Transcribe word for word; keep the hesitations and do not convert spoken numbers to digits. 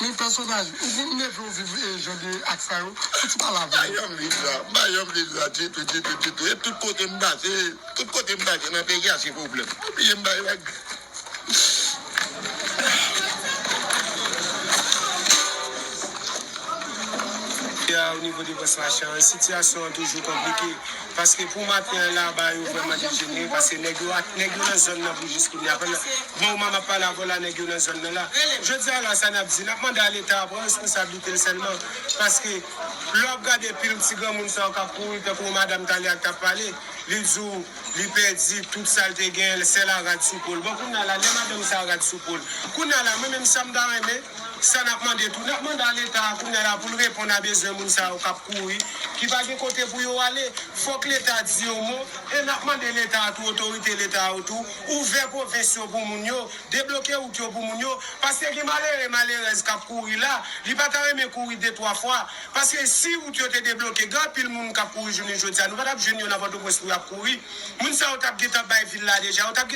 Men pèsonaj, ou konn leve ou viv e jan de ak sa yo, fouti pale avè yo. M pa janm viv sa, m pa janm viv sa ditou, ditou, ditou. E tout kote m pase, tout kote m pase nan peyi a se pwoblèm. Oblije m bay vag. Ya, o nivo de Pwens Machan, sitiyasyon an toujou konplike. Paske pou maten an la, bagay yo vrèman dejenere. Paske nèg yo, nèg yo nan zòn nan pou jis kounye a. Pandan, bon, moman m ap pale avè w la, nèg yo nan zòn nan la. Jodi a la, sa n ap di, n ap mande a Leta pran responsablite l sèlman. Paske, lè w ap gade pil ti granmoun sa yo k ap kouri, tankou madanm talè a k t ap pale, li di w, li pèdi tout sa l te genyen, l sèl a rad sou po l. Bon, kounye a la, lè madanm sa a rad sou po l. Kounye a la, mwen menm sa m ta renmen, sa n ap mande tou, n ap mande a Leta a kounye a la pou l reponn a bezwen moun sa yo k ap kouri, ki pa gen kote pou yo ale. Fòk Leta di yon mo, e n ap mande Leta a tou, otorite Leta yo tou, ouvè pwovens yo pou moun yo, debloke wout yo pou moun yo, paske gen malere, malerèz k ap kouri la, li pa ta renmen kouri de twa fwa, paske si wout yo te debloke, gen anpil moun k ap kouri jounen jodi a, nou pa t ap jwenn yo nan Pòtoprens pou y ap kouri. Moun sa yo t ap gentan bay vil la deja, yo t ap